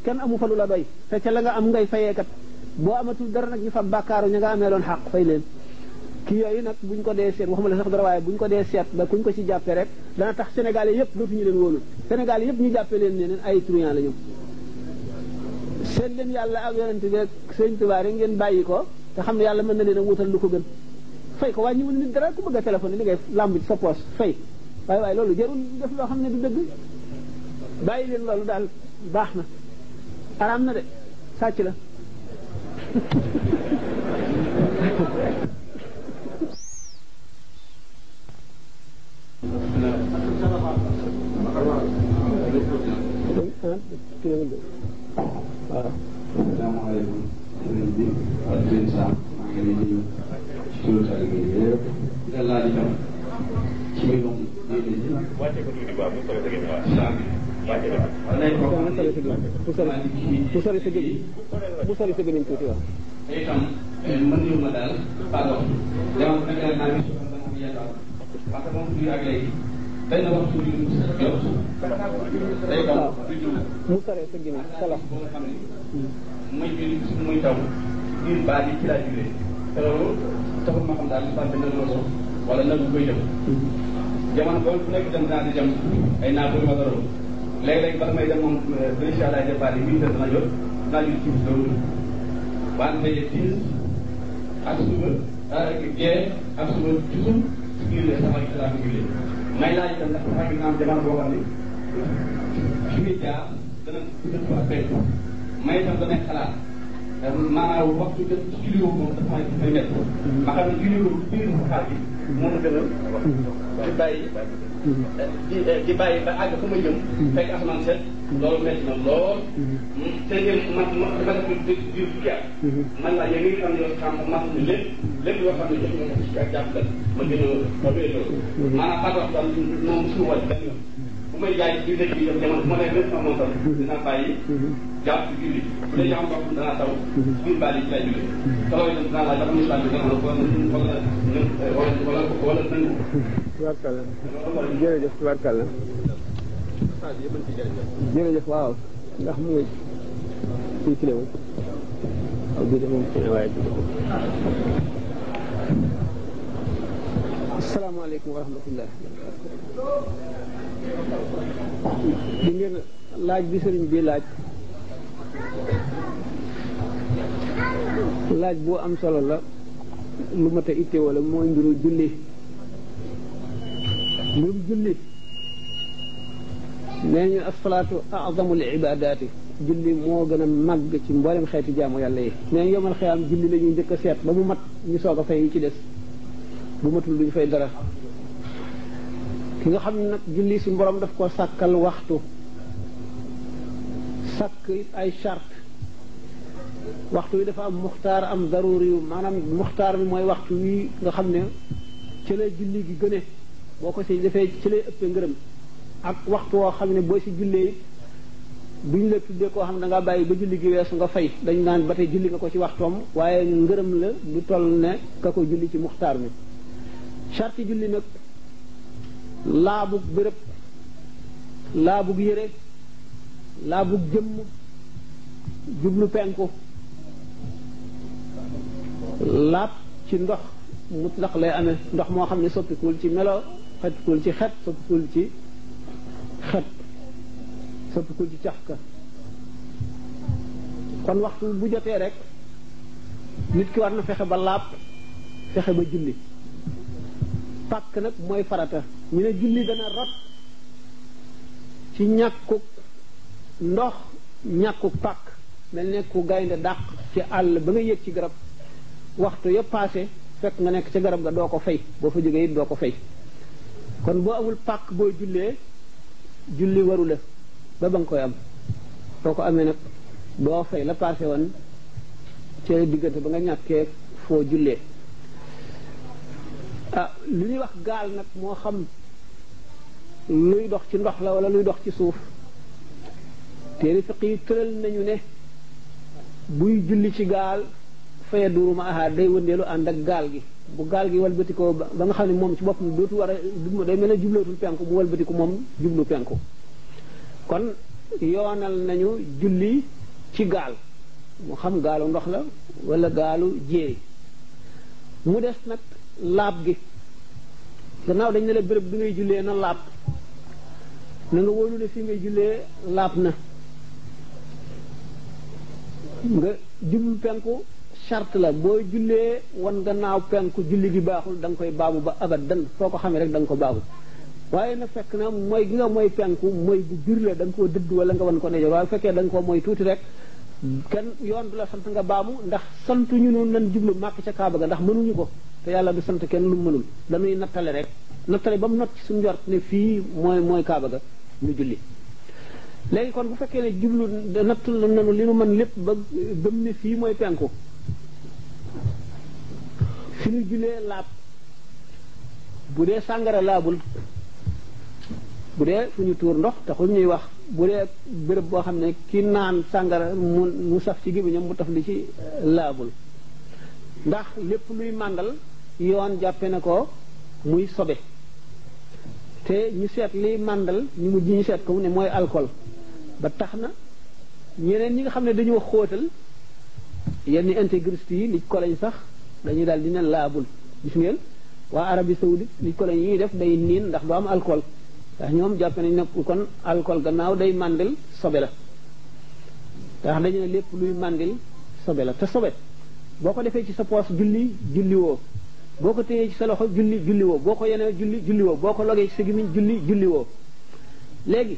kenn amu fa lu la doy te ca la nga am ngay fayeekat boo amatul dara nag ñu fa bàkkaaru ña nga amee loon xaq fay leen kii yooyu nag buñ ko dee seet waxuma la sax dara waaye buñ ko dee seet ba kuñ ko ci jàppee rek dana tax sénégalais yëpp dootuñu leen wóolu sénégalais yëpp ñu jàppee leen ne leen ay truand la ñu seet leen yàlla ak yonente bi ak sëñ Tuubaa rek ngeen bàyyi ko te xam ne yàlla mën na leen a wutal lu ko gën fay ko wàññiwul nit dara ku bëgg a téléphone li ngay làmb ci sa poos fay waaye loolu jarul def loo xam ne du dëgg bàyyi leen loolu daal baax na araam na de sàcc la waaw. asalaamaaleykum sëriñ bi ak sëriñ Sam maa ngi leen di nuyu ci turu taalibe yi yëpp di la laaj itam ci mbirum diine ji. wàcce ko tuuti quoi bu soobee sa géej waaw. wàcce ko. bu sori sa géej bu sori sa géej tuuti waaw. te itam mën nañu ma daal pardon jamono bi nag naa gis dama ko yeesal parce que moom tuuti ak léegi dañ na wax tuuti jot day taw mu sori sa géej sala boo xam ne muy muy taw biir baat yi ci laa jugee te loolu taxul ma xam daal li fàtte na loolu wala nag koy def jamono boobu fu nekk dem naa di dem ay naa bëri ma dara léeg-léeg bala may dem moom incha allah départ yi 8 heures dana jot naa jot ci loolu wante tiis ak suba gee ak suba toujours biir sama islam julli may laaj itam ndax sama ngi am jamono boo xam ne fi muy jaar dana dëpp ak fekk may itam damay xalaat maanaam waxtu jot ci julli boobu moom dafa may métti ma xam ne julli boobu biir xaar gi moom la gën a di bàyyi ba àgg fa ma jëm fekk asamaan set loolu métti na lool te ngeen ma def biir fukki at man laa yéen ngi xam ne yow xam ma xam ne lépp yoo xam ne jox nga ko ci ak jàppale ma gën a wéy loolu maanaam par wax daal moom suñu wàcc benn yoon bu may jaay ci dëkk bi dem jamono bu ma nee lépp ma montal dinaa bàyyi jàpp ci julli bu dee jàmm bopp danaa taw biir baal yi ci lay julli taw itam dinaa laaj dafa misaal bi dana wala nangu tubaarkàlla jërëjëf tubaarkàlla jërëjëf waaw ndax mu ngi fii ci léwu waaw bii de moom fi ne waaye asalaamaaleykum wa rahmatullah di ngeen laaj bi sëriñ bi laaj boo am solo la lu mat a itte wala mooy mbiru julli nee ñu asalaatu azamul ibadaati julli moo gën a màgg ci mboolem xeeti jaamu yàlla yi nee ñu yomal xiyaam julli la ñuy njëkk a seet ba mu mat ñu soog a fay yi ci des bu matul duñu fay dara ki nga xam ne nag julli suñu borom daf ko sàkkal waxtu sàkk ay charte waxtu wi dafa am muxtaar am daruri yu maanaam muxtaar bi mooy waxtu wi nga xam ne ci la julli gi gëne boo ko si defee ci lay ëppee ngërëm ak waxtu woo xam ne boo si jullee duñ la tuddee koo xam ne da ngaa bàyyi ba julli gi weesu nga fay dañu naan ba tey julli nga ko ci waxtoom waaye ngërëm la du toll ne ka ko julli ci muxtaar mi charte julli nag laabug béréb laabug yére laabug jëmm jublu penku laab ci ndox mutlaq lay amee ndox moo xam ne soppikuwul ci melo soppikuwul ci xet soppikuwul ci cafka kon waxtu bu jotee rek nit ki war na fexe ba laab fexe ba julli pàkk nag mooy farata ñu ne julli dana rot ci ñàkkuk ndox ñàkkuk pàkk mel ne ku gaynde dàq ci àll ba nga yéeg ci garab waxtu yëpp passé fekk nga nekk ca garab ga doo ko fay boo fa jógee it doo ko fay kon boo amul pàkk booy jullee julli waru la ba nga koy am boo ko amee nag doo fay la passé woon ca diggante ba nga ñàkkee foo jullee li ñuy wax gaal nag moo xam luy dox ci ndox la wala luy dox ci suuf téere fiq yi tëral nañu ne buy julli ci gaal faye duuru ma aha day wëndeelu ànd ak gaal gi bu gaal gi walbatikoo ba nga xam ne moom ci boppam dootu war a day mel ne jublootul penku mu walbatiku moom jublu penku kon yoonal nañu julli ci gaal mu xam gaalu ndox la wala gaalu jéeri mu des nag laab gi gannaaw dañ ne la béréb bi ngay jullee na laab na nga wóolu ne fi ngay jullee laab na nga jublu penku charte la boo jullee wan gannaaw penku julli gi baaxul da nga koy baamu ba abadan foo ko xamee rek da nga ko baamu waaye na fekk na mooy gi nga mooy penku mooy bu bir la da nga koo dëdd wala nga wan ko ne waaye fekkee da nga koo mooy tuuti rek kenn yoon du la sant nga baamu ndax santu ñu noonu nan jublu màkk ca kaaba ga ndax mënuñu ko te yàlla du sant kenn lu mënul dañuy nattale rek nattale ba mu not ci suñu njort ne fii mooy kaaba ga ñu julli léegi kon bu fekkee ne jublu nattul nanu li nu mën lépp ba gëm ne fii mooy penku fi ñu jullee laab bu dee sàngara laabul bu dee fu ñu tuur ndox taxul ñuy wax bu dee béréb boo xam ne ki naan sàngara mu saf ci gémmiñam mu taf li ci laabul ndax lépp luy màndal yoon jàppe na ko muy sobe te ñu seet liy màndal ñu mujj ñu seet ko mu ne mooy alcool ba tax na ñeneen ñi nga xam ne dañoo xóotal yenn intégriste yi li ko lañ sax dañuy daal di ne laabul gis ngeen waa Arabie Saoudite li ko lañ yi def day niin ndax du am alcool ndax ñoom jàpp nañ ne kon alcool gannaaw day màndil sobe la ndax dañu ne lépp luy màndil sobe la te sobe boo ko defee ci sa poos julli woo boo ko téyee ci sa loxo julli woo boo ko yenee julli woo boo ko logee ci sa gémmiñ julli woo léegi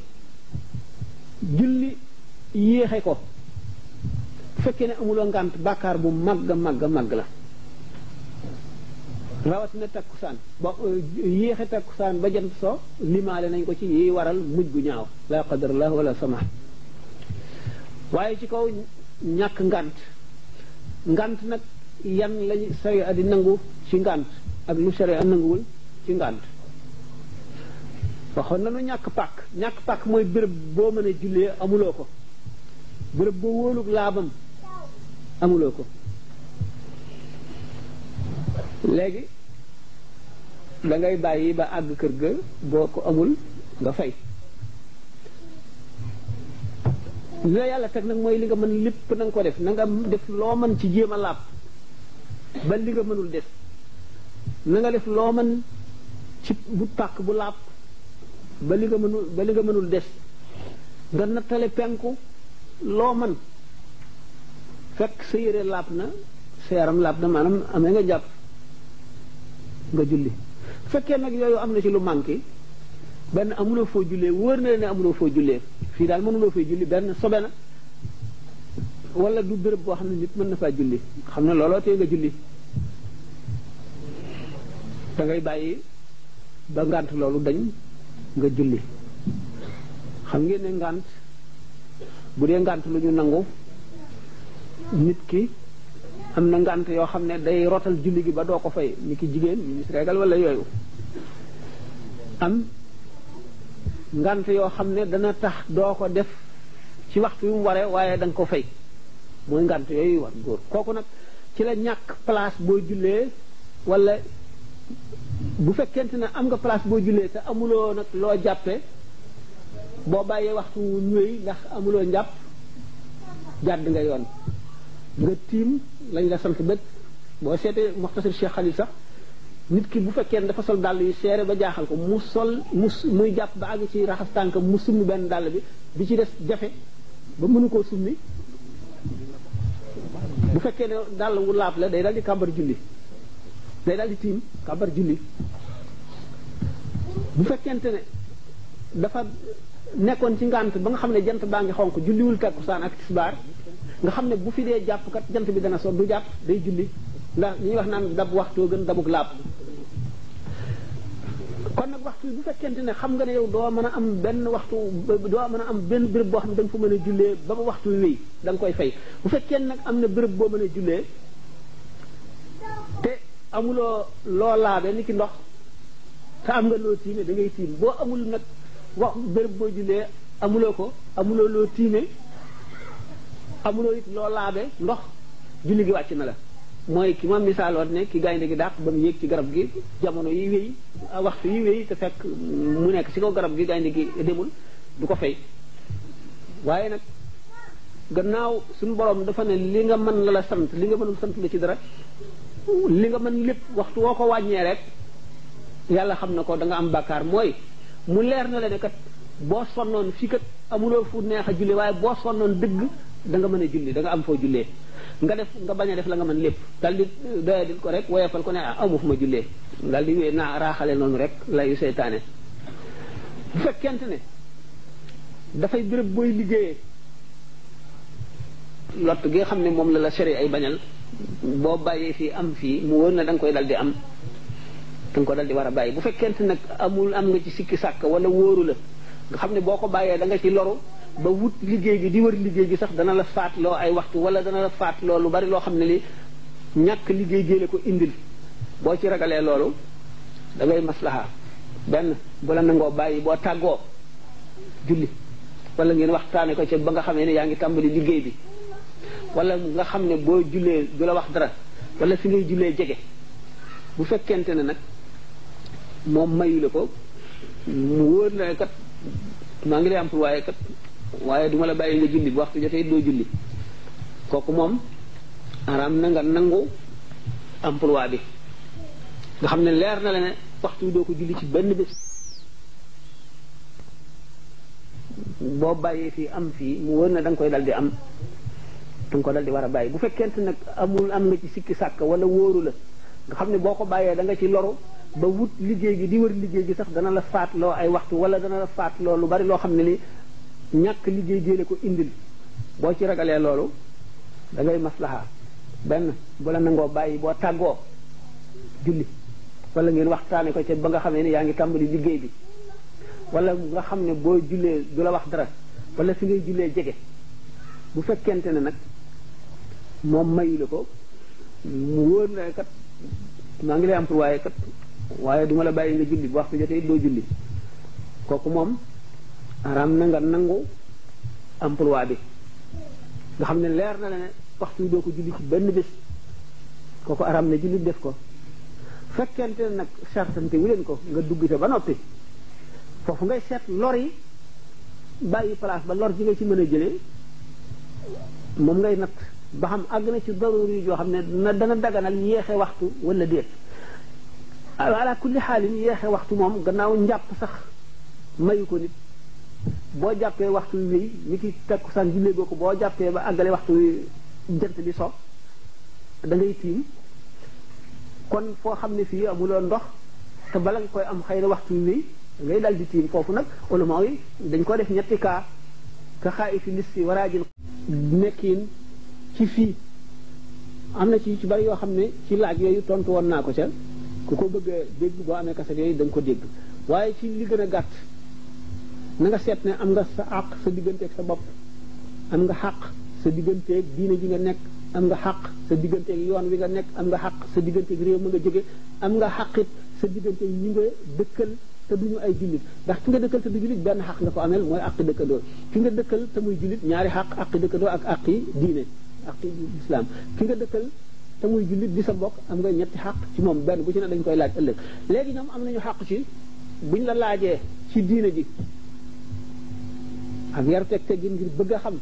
julli yéexe ko bu fekkee ne amuloo ngànt bàkkaar bu màgg la rawatina takkusaan ba yéexe takkusaan ba jant so limaale nañ ko ci yi waral mujj gu ñaaw la qadarallah wala sama waaye ci kaw ñàkk ngànt nag yan lañu sariya di nangu ci ngànt ak lu sariya nanguwul ci ngànt waxoon nañu ñàkk pàkk mooy béréb boo mën a jullee amuloo ko béréb boo wóolug laabam amuloo ko léegi da ngay bàyyi ba àgg kër ga boo ko amul nga fay li la yàlla teg nag mooy li nga mën lépp na nga ko def na nga def loo mën ci jéem a laab ba li nga mënul def na nga def loo mën ci bu pàkk bu laab ba li nga mënul des nga nattale penku loo mën fekk sa yére laab na sa yaram laab na maanaam amee nga jàpp nga julli fekkee nag yooyu am na ci lu manqué benn amuloo foo jullee wóor na ne amuloo foo jullee fii daal mënuloo fay julli benn sobe na wala du béréb boo xam ne nit mën na faa julli xam ne looloo tee nga julli da ngay bàyyi ba ngànt loolu dañ nga julli xam ngeen ne ngànt bu dee ngànt lu ñu nangu nit ki am na ngànt yoo xam ne day rotal julli gi ba doo ko fay ni ki jigéen ñu gis régal wala yooyu am ngànt yoo xam ne dana tax doo ko def ci waxtu yu mu waree waaye da nga ko fay mooy ngànt yooyu war góor kooku nag ci la ñàkk place boo jullee wala bu fekkente ne am nga place boo jullee te amuloo nag loo jàppe boo bàyyee waxtu ñëwee ndax amuloo njàpp jàdd nga yoon nga tiim lañ la sant bët boo seetee Muxtasar Cheikh Khalil sax nit ki bu fekkee ne dafa sol dàll yu seere ba jaaxal ko muy jàpp ba àgg ci raxas tànk mu summi benn dàll bi ci des jafe ba mënu koo summi bu fekkee ne dàll wu laab la day daal di kàmbar julli day daal di tiim kàmbar julli bu fekkente ne dafa nekkoon ci ngànt ba nga xam ne jant baa ngi xonq julliwul takkusaan ak tisbaar nga xam ne bu fi dee jàpp kat jant bi dana so du jàpp day julli ndax li ñuy wax naan dab waxtoo gën dabuk laab kon nag waxtu bu fekkente ne xam nga ne yow doo mën a am benn waxtu doo mën a am benn béréb boo xam ne da nga fa mën a jullee ba ba waxtu wéy da nga koy fay bu fekkee nag am na béréb boo mën a jullee te amuloo loo laabe ni ki ndox te am nga loo tiime da ngay tiim boo amul nag wax béréb boo jullee amuloo loo tiime amuloo it loo laabe ndox julli gi wàcc na la mooy ki ma misaaloon ne ki gaynde gi dàq ba mu yéeg ci garab gi jamono yi wéy waxtu yi wéy te fekk mu nekk ci kaw garab gi gaynde gi demul du ko fay waaye nag gannaaw suñu borom dafa ne li nga mën la la sant li nga mënul sant la ci dara li nga mën lépp waxtu woo ko wàññee rek yàlla xam na ko da nga am bàkkaar mooy mu leer na la ne kat boo sonnoon fii kat amuloo fu neex a julli waaye boo sonnoon dëgg da nga mën a julli da nga am foo jullee nga bañ a def la nga mën lépp dal di doyadil ko rek woyefal ko ne amu fu ma jullee dal di wéy naa raaxale noonu rek layu seytaane bu fekkente ne dafay béréb booy liggéeyee lott gi nga xam ne moom la sori ay bañal boo bàyyee fii am fii mu wóor na da nga koy dal di am da nga ko dal di war a bàyyi bu fekkente nag am nga ci sikki sàkk wala wóoru la nga xam ne boo ko bàyyee da nga ci loru ba wut liggéey gi di wër liggéey gi sax dana la faatloo ay waxtu wala dana la faatloo lu bari loo xam ne li ñàkk liggéey géele ko indil boo ci ragalee loolu da ngay maslaha benn bu la nangoo bàyyi boo tàggoo julli wala ngeen waxtaane ko ca ba nga xamee ne yaa ngi tàmbali liggéey bi wala nga xam ne boo jullee du la wax dara wala fi ngay jullee jege bu fekkente ne nag moom mayu la ko mu wóor na kat maa ngi lay employé kat waaye duma la bàyyi nga julli bu waxtu jotee doo julli kooku moom araam na nga nangu emploi bi nga xam ne leer na la ne waxtu doo ko julli ci benn bés boo bàyyee fii am fii mu wóor na da nga koy dal di am da nga ko dal di war a bàyyi bu fekkente nag am nga ci sikki sàkk wala wóoru la nga xam ne boo ko bàyyee da nga ci loru ba wut liggéey gi di wër liggéey gi sax dana la faatloo ay waxtu wala dana la faatloo lu bari loo xam ne li ñàkk liggéey géele ko indil boo ci ragalee loolu da ngay maslaha benn bu la nangoo bàyyi boo tàggoo julli wala ngeen waxtaane ko ca ba nga xamee ne yaa ngi tàmbali liggéey bi wala nga xam ne boo jullee du la wax dara wala fi ngay jullee jege bu fekkente ne nag moom mayu la ko mu wóor na kat maa ngi lay employé kat waaye duma la bàyyi nga julli bu waxtu jotee doo julli kooku moom araam na nga nangu emploi bi nga xam ne leer na la ne waxtu doo ko julli ci benn bés kooku araam na julli def ko fekkente ne nag sartante wu leen ko nga dugg ca ba noppi foofu ngay seet lor yi bàyyi place ba lor ji nga ci mën a jëlee moom ngay natt ba xam àgg na ci daruri yoo xam ne dana daganal yéexe waxtu wala déet ala kulli xaalin yéexe waxtu moom gannaaw njàpp sax mayu ko nit boo jàppee waxtu wi wéy ni ki takkusaan jullee goo ko boo jàppee ba àggale waxtu wi jant bi so da ngay tiim kon foo xam ne fii amuloo ndox te bala nga koy am xëy na waxtu wi wéy ngay dal di tiim foofu nag ulama yi dañ ko def ñetti kaa ka xaa fi lis si waraajil nekkin ci fii am na ci bari yoo xam ne ci laaj yooyu tontu woon naa ko ca ku ko bëgg a dégg boo amee kaset yooyu da nga ko dégg waaye ci li gën a gàtt na nga seet ne am nga sa àq sa digganteeg sa bopp am nga xàq sa digganteeg diine ji nga nekk am nga xàq sa digganteeg yoon wi nga nekk am nga xàq sa digganteeg réew ma nga jóge am nga xàqit sa digganteeg ñi nga dëkkal te duñu ay jullit ndax ki nga dëkkal te du jullit benn xaq nga ko amel mooy àqi dëkkandoo ki nga dëkkal te muy jullit ñaari xaq àqi dëkkandoo ak àqi diine àqi islam ki nga dëkkal te muy jullit di sa bokk am nga ñetti xaq ci moom benn bu ci ne dañ koy laaj ëllëg léegi ñoom am nañu xaq ci buñ la laajee ci diine ji ak yar teg teggin ngir bëgg a xam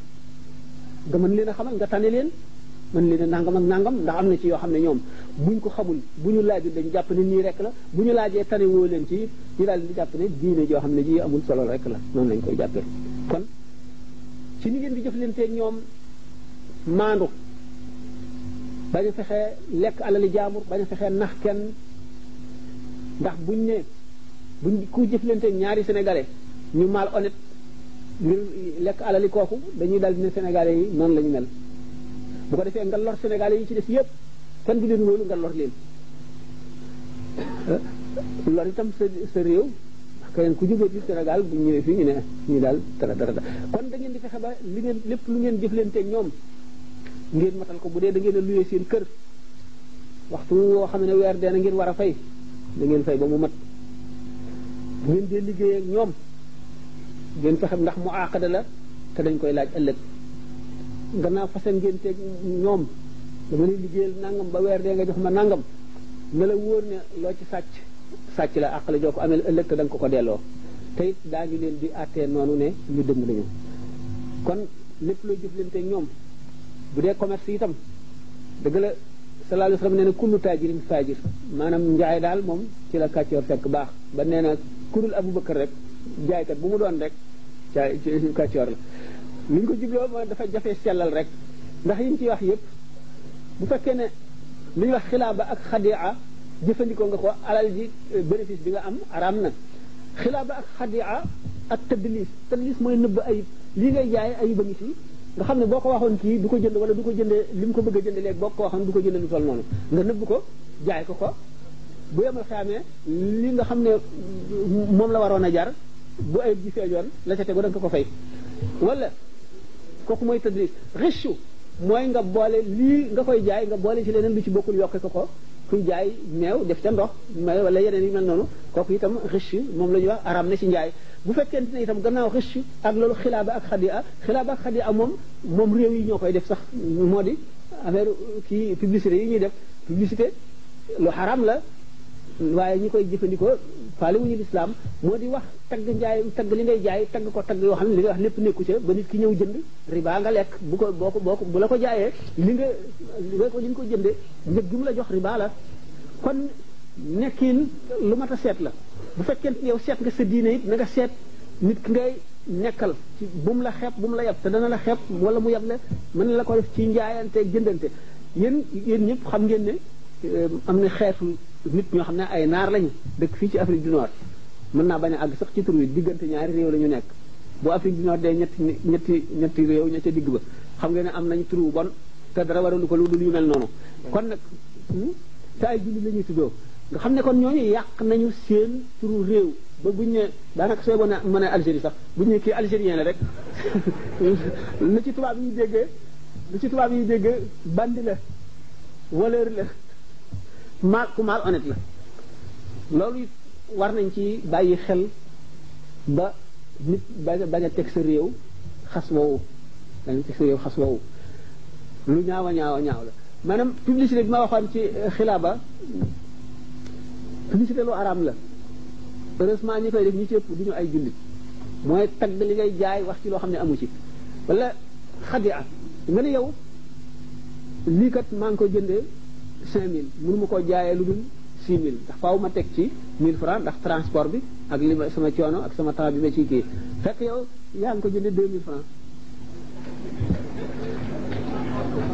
nga mën leen a xamal nga tane leen mën leen a nangam ak nangam ndax am na ci yoo xam ne ñoom buñ ko xamul bu ñu laajul dañu jàpp ne nii rek la bu ñu laajee tane woo leen ci ñu daal di jàpp ne diine joo xam ne ji amul solo rek la noonu lañ koy jàppee kon ci ni ngeen di jëflanteeg ñoom maandu bañ a fexee lekk alali jaamur bañ a fexee nax kenn ndax buñ ku jëflanteeg ñaari sénégalais ñu mal honnête ngir lekk alali kooku dañuy dal di ne sénégalais yi noonu la ñu mel bu ko defee nga lor sénégalais yi ci des yëpp kenn du leen wóolu nga lor leen lor itam sa réew ndax keneen ku jógee ci Sénégal bu ñëwee fii ñu ne ñu daal dara kon da ngeen di fexe ba li ngeen lépp lu ngeen jëflanteeg ñoom ngeen matal ko bu dee da ngeen a luyee seen kër waxtu woo xam ne weer dee na ngeen war a fay da ngeen fay ba mu mat bu ngeen dee liggéey ak ñoom ngeen fexe ndax mu àqada la te dañ koy laaj ëllëg gannaaw façon ngeen teg ñoom dama lay liggéeyal nangam ba weer dee nga jox ma nangam ne la wóor ne loo ci sàcc la àq la joo ko amee ëllëg te da nga ko delloo te it daañu leen di àttee noonu ne ñu dëng lañu kon lépp looy jëflante ñoom bu dee commerce itam dëgg la sallallahu alayhi wa sallam nee na kullu taajirin faajir maanaam njaay daal moom ci la kàccoor fekk baax ba nee na kurul Abubakar rek jaaykat bu mu doon rek caay ci kàccoor la li ñu ko jubloo mooy dafa jafe sellal rek ndax yi ñu ciy wax yëpp bu fekkee ne li ñuy wax xilaaba ak xadia jëfandikoo nga ko alal ji bénéfice bi nga am araam na xilaaba ak xadia ak tadlis mooy nëbb ayib lii ngay jaay ayib a ngi fi nga xam ne boo ko waxoon kii du ko jënd wala du ko jëndee li mu ko bëgg a jënd léegi boo ko waxoon du ko jënd lu toll noonu nga nëbb ko jaay ko bu yemal xamee li nga xam ne moom la waroon a jar bu ayib ji feejoon la ca tegu da nga ko fay wala kooku mooy tadlis richu mooy nga boole lii nga koy jaay nga boole ci leneen lu ci bokkul yokke ko kuy jaay meew def ca ndox meew wala yeneen yi mel noonu kooku itam riche moom la ñuy wax araam na ci njaay bu fekkente ne itam gannaaw riche ak loolu xilaaba ak xadia moom réew yi ñoo koy def sax moo di affaire kii publicité yi ñuy def publicité lu xaraam la waaye ñi koy jëfandikoo faale wuñu lislaam moo di wax tagg li ngay jaay tagg ko tagg yoo xam ne li nga wax lépp nekku ca ba nit ki ñëw jënd riba nga lekk bu la ko jaayee li nga ko jënde njëg gi mu la jox riba la kon nekkin lu mat a seet la bu fekkente yow seet nga sa diine it na nga seet nit ki ngay nekkal ci bu mu la xeeb bu mu la yab te dana la xeeb wala mu yab la mën na la ko def ci njaayante jëndante yéen ñëpp xam ngeen ne am na xeetu nit ñoo xam ne ay naar lañu dëkk fii ci Afrique du Nord mën naa bañ a àgg sax ci tur wi diggante ñaari réew la ñu nekk bu Afrique du Nord dee ñetti réew ña ca digg ba xam nga ne am nañu tur wu bon te dara waralu ko lu dul yu mel noonu kon nag te ay julli la ñuy tuddoo nga xam ne kon ñooñu yàq nañu seen turu réew ba buñ ne daanaka sooy mën a Algérie sax buñ ne kii algérien la rek lu ci tubaab yi déggee bandi la voleur la ku mal honnête la loolu war nañ ci bàyyi xel ba nit bañ a teg sa réew xas woowu lu ñaaw a ñaaw la maanaam publicité bi ma waxoon ci xilaaba publicité lu araam la heureusement ñi koy def ñi ci ëpp du ñu ay jullit mooy tagg li ngay jaay wax ci loo xam ne amu ci wala xadia nga ne yow lii kat maa ngi ko jëndee 5000 mënu ma koo jaayee lu dul 6000 ndax faaw ma teg ci 1000 francs ndax transport bi ak li ma sama coono ak sama temps bi ma ciy kii fekk yow yaa ngi ko jëndee 2000 francs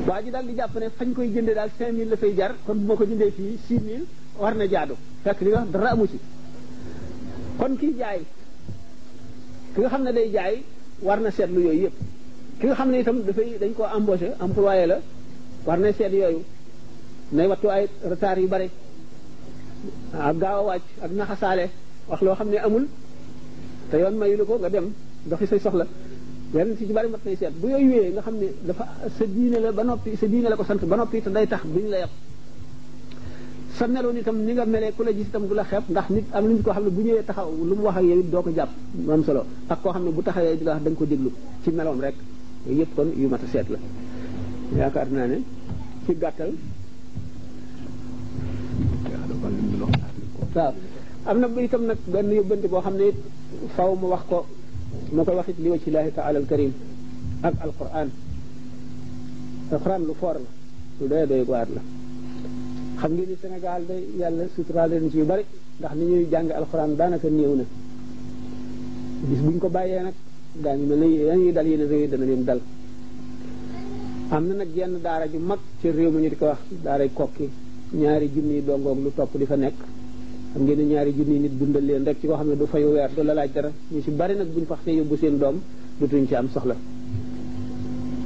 waa ji daal di jàpp ne fañ koy jëndee daal 5000 la fay jar kon bu ma ko jëndee fii 6000 war na jaadu fekk li nga wax dara amu ci kon kii jaay ki nga xam ne day jaay war na seetlu yooyu yëpp ki nga xam ne itam dañ koo embauché employé la war na seet yooyu nay wattu ay retard yu bare ak gaaw a wàcc ak naxasaale wax loo xam ne amul te yoon mayu la ko nga dem doxi say soxla yenn ci bari mat nay seet bu yooyu wéyee nga xam ne dafa sa diine la ba noppi sa diine la ko sant ba noppi te day tax duñ la yab sa meloon itam ni nga melee ku la gis itam du la xeeb ndax nit am nañu koo xam ne bu ñëwee taxaw lu mu wax ak yow it doo ko jàpp mu am solo ak koo xam ne bu taxawee di la wax da nga ko déglu ci meloom rek yooyu yëpp kon yu mat a seet la yaakaar naa ne ci gàttal waaw am na itam nag benn yóbbante boo xam ne it faw ma wax ko ma koy wax it li wajhi llaahi taala al karim ak alquran lu foor la lu doy waar la xam ngeen ni Sénégal day yàlla suturaal leen ci yu bari ndax ni ñuy jàng alquran daanaka néew na bis buñ ko bàyyee nag daañu mel ne yéen dal yéen réew yi dana leen dal am na nag yenn daara ju mag ci réew mi ñu di ko wax daaray kokki 2 junni dongoog lu topp di fa nekk xam ngeen ne 2 junni nit dundal leen rek ci koo xam ne du fayu weer du la laaj dara ñu ci bari nag buñ faxtee yóbbu seen doom dutuñ ci am soxla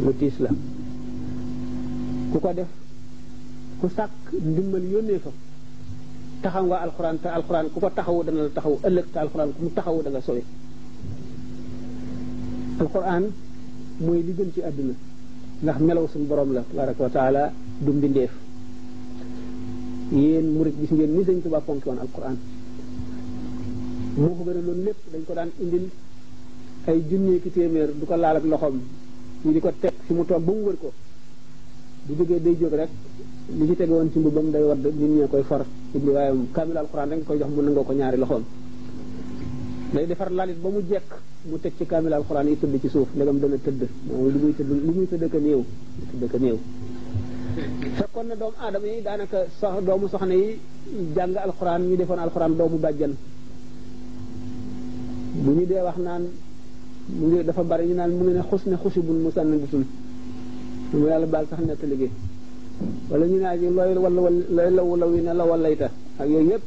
lu tiis la ku ko def ku sàkk ndimbal yónnee fa taxaw nga alxuraan te alxuraan ku ko taxawu dana la taxaw ëllëg te alxuraan ku mu taxawu da nga sowe alxuraan mooy li gën ci àdduna ndax melaw suñu borom la tabaraka wa taala du mbindeef yéen murit gis ngeen ni Sëñ Tuubaa fonki woon alquran moo ko gën a loolu lépp dañ ko daan indil ay junni ki téeméer du ko laal ak loxoom ñu di ko teg fi mu toog ba mu wër ko bu jógee day jóg rek li ci tege woon ci mbubam day wadd nit ñee koy for ibli waaye kaamil alquran rek nga koy jox mu nangoo ko 2 loxoom day defar lalit ba mu jekk mu teg ci kaamil alxuraan yi tëdd ci suuf ndegam dana tëdd moom li muy tëdd ka néew fekkoon na doomu aadama yi daanaka doomu soxna yi jàng alxuraan ñu defoon alxuraan doomu bàjjan bu ñu dee wax naan mu ngi dafa bari ñu naan mu ngi ne xus ne xusibun musannadatun mu yàlla baal sax nett liggéey wala ñu naa ji looy looy law yi ne la wallayta ak yooyu yëpp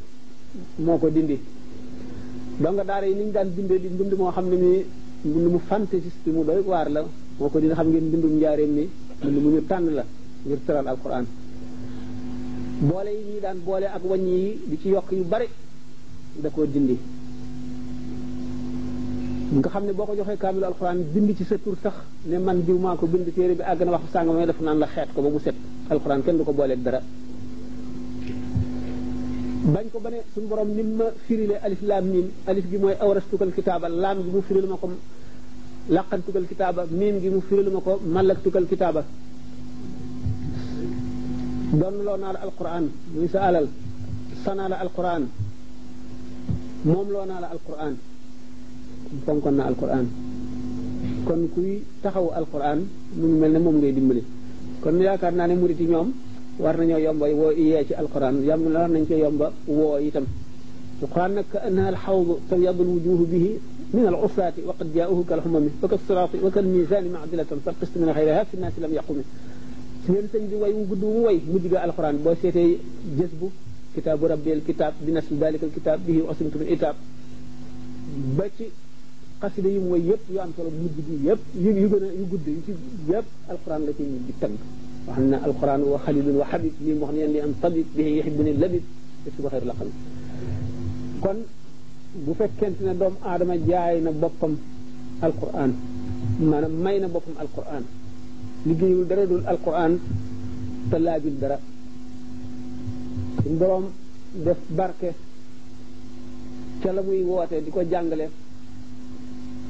moo ko dindi donc daara yi ni ñu daan bindee di mbind moo xam ne mi mbind mu fantaisiste mu doy waar la moo ko dindi xam ngeen mbindum njaareem mi mbind mu ñu tànn la ngir tëral alquran boole yi ñuy daan boole ak wàññi yi di ci yokk yu bari da koo dindi nga xam ne boo ko joxee kaamilu alquran bind ci sa tur sax ne man diw maa ko bind téere bi àgg na wax sànga may def naan la xeet ko ba mu set alquran kenn du ko booleeg dara bañ ko ba ne suñu borom ni ma firile alif laam miim alif gi mooy awrastukal kitaaba laam gi mu firil ma ko laqantukal kitaaba miim gi mu firil ma ko mallaktukal kitaaba doon loo naa la alquran muy sa alal sanaa la alquran moom loo naa la alquran fonkoon na alquran kon kuy taxawu alquran mu ngi mel ne moom ngay dimbali kon yaakaar naa ne murit yi ñoom war nañoo yomba woo yee ci alquran yam war nañ ko yomba woo itam alquran nag ka annaha alxawdu tabyadu alwujuhu bihi min alusaati wa qad jaauhu kalxumami wa kasiraati wa kalmisaani macdilatan falqist min xayriha fi nnaasi lam yaqumi si ngeen sëñ bi way wu gudd wu way mujj ga alquran boo seetee jës bu kitaabu rabbil kitaab bi nasl dalika alkitaab bihi asimtu min itaab ba ci xasida yi mu way yëpp yu am solo mujj gi yëpp yu gën a yu gudd yu ci yëpp alquran la ci mujj di tënk wax na alquran wa xalilun wa xabib lii mu wax ne li am tabib bihi yuhibbuni labib def si ko xeeru la xam kon bu fekkente ne doomu aadama jaay na boppam alquran maanaam may na boppam alquran liggéeyul dara dul alquran te laajul dara suñ boroom def barke ca la muy woote di ko jàngale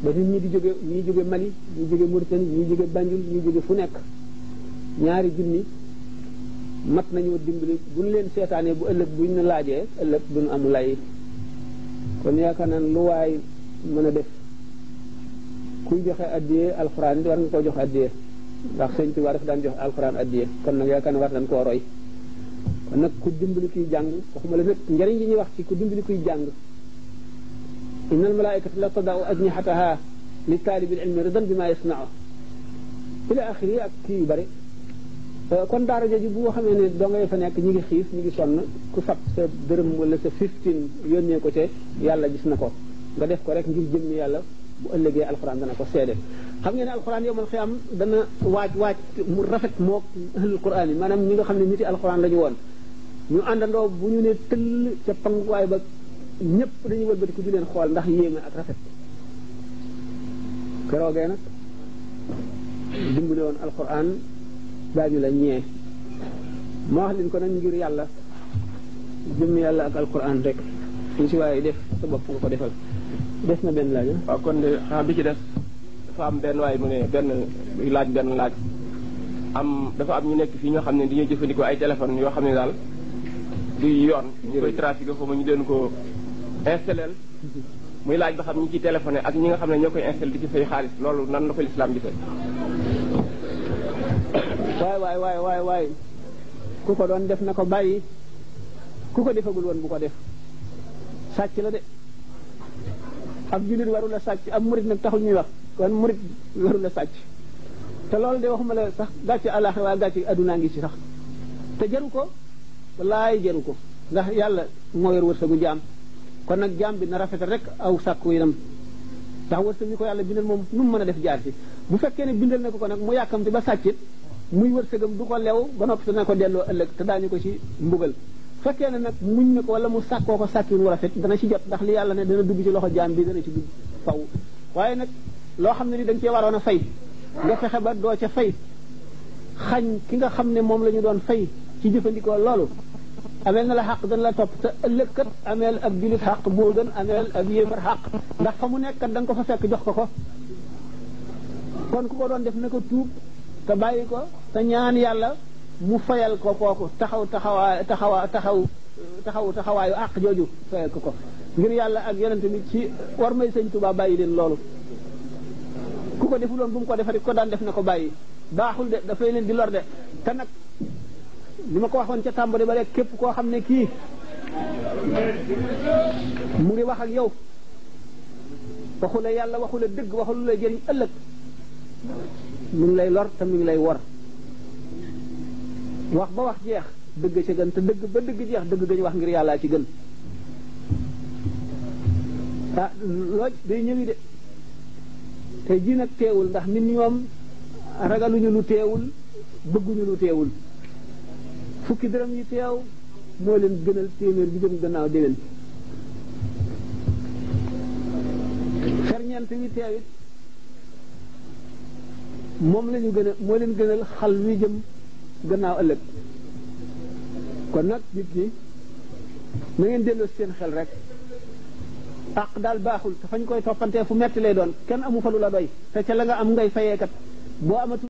ba nit ñi di jóge ñii jóge Mali ñii jóge Mauritanie ñii jóge Banjul ñii jóge fu nekk ñaari junni mat nañoo dimbali buñ leen seetaanee bu ëllëg buñ ne laajee ëllëg duñu am lay kon yaakaar naa lu waay mën a def kuy joxe addiyee alxuraan it war nga koo jox addiyee ndax sëñ Tuubaa daf daan jox alxuraan addiyee kon nag yaakaar naa war nañ koo roy kon nag ku dimbali kuy jàng waxuma la nag njëriñ li ñuy wax ci ku dimbali kuy jàng inna al malaikata la tadau ajnihataha li taalibil ilmi ridan bi ma yasnau ila axiri ak kii yu bari kon daara jooju bu xamee ne doo ngay fa nekk ñi ngi xiif ñi ngi sonn ku fab sa dërëm wala sa 15 yónnee ko te yàlla gis na ko nga def ko rek ngir jëmmi yàlla bu ëllëgee alxuraan dana ko seede xam ngeen ne alxuraan yowmal xiyaam dana waaj mu rafet mook ahlul quraan yi maanaam ñi nga xam ne niti alxuraan la ñu woon ñu àndandoo bu ñu ne tëll ca panguwaay ba ñëpp dañuy wëlbati ku di leen xool ndax yéeme ak rafet keroogee nag dimbali woon alxuraan daañu la ñee ma wax leen ko nag ngir yàlla jëmm yàlla ak alxuraan rek ñu si waaye def sa bopp nga ko defal des na benn laaj waaw kon de xanaa bi ci des dafa am benn waaye mu ne benn laaj dafa am ñu nekk fii ñoo xam ne dañuy jëfandikoo ay téléphone yoo xam ne daal du yoon ñu koy trafiqué xaw ma ñu leen ko installé muy laaj ba xam ñi ci téléphoné ak ñi nga xam ne ñoo koy installé di ci fay xaalis loolu nan la ko lislaam gisee. waay ku ko doon def na ko bàyyi ku ko defagul woon bu ko def sàcc la de ab jullit warul a sàcc ab murit nag taxul ñuy wax kon murit warul a sàcc te loolu de waxuma la sax gàcce àllaaxe waa gàcce addunaa ngi ci sax te jaru ko wallaay jaru ko ndax yàlla moo yor wërsëgu jaam kon nag jaam bi na rafetal rek aw sàkku yinam ndax wërsëg bi ko yàlla bindal moom nu mu mën a def jaar ci bu fekkee ne bindal na ko nag mu yàkkamti ba sàccit muy wërsëgam du ko lew ba noppi te na ko delloo ëllëg te daañu ko ci mbugal fekkee ne nag muñ na ko wala mu sàkkoo ko sàkkin wu rafet dana ci jot ndax li yàlla ne dana dugg ci loxo jaam bi dana ci dugg faw waaye nag loo xam ne ni da nga cee waroon a fay nga fexe ba doo ca fay xañ ki nga xam ne moom la ñu doon fay ci jëfandikoo loolu ameel na la xaq dana la topp te ëllëg kat ameel ab julit xaq boo gën ameel ab yéefar xaq ndax fa mu nekk kat da nga ko fa fekk jox ko kon ku ko doon def na ko tuub te bàyyi ko te ñaan yàlla mu fayal ko kooku taxawaayu àq jooju fayal ko ngir yàlla ak yonente bi ci war may sëñ Tuubaa bàyyi leen loolu ku ko defuloon bu mu ko defari ko daan def na ko bàyyi baaxul de dafay leen di lor de te nag li ma ko waxoon ca tàmbali ba rek képp koo xam ne kii mu ngi wax ak yow waxu la yàlla waxu la dëgg waxu lu lay jëriñ ëllëg mu ngi lay lor te mu ngi lay wor wax ba wax jeex dëgg ci gën te dëgg ba dëgg jeex dëgg gañu wax ngir yàllaa ci gën ah looj day ñëwi de te ji nag teewul ndax nit ñoom ragaluñu lu teewul bëgguñu lu teewul fukki dërëm yi teew moo leen gënal téeméer bi jëm gannaaw déwén ferñeent yi teew it moom lañu gën a moo leen gënal xal wi jëm gannaaw ëllëg kon nag nit ñi na ngeen delloo seen xel rek àq daal baaxul te fañ koy toppantee fu metti lay doon kenn amu fa lu la doy te ca la nga am ngay fayeekat boo amatu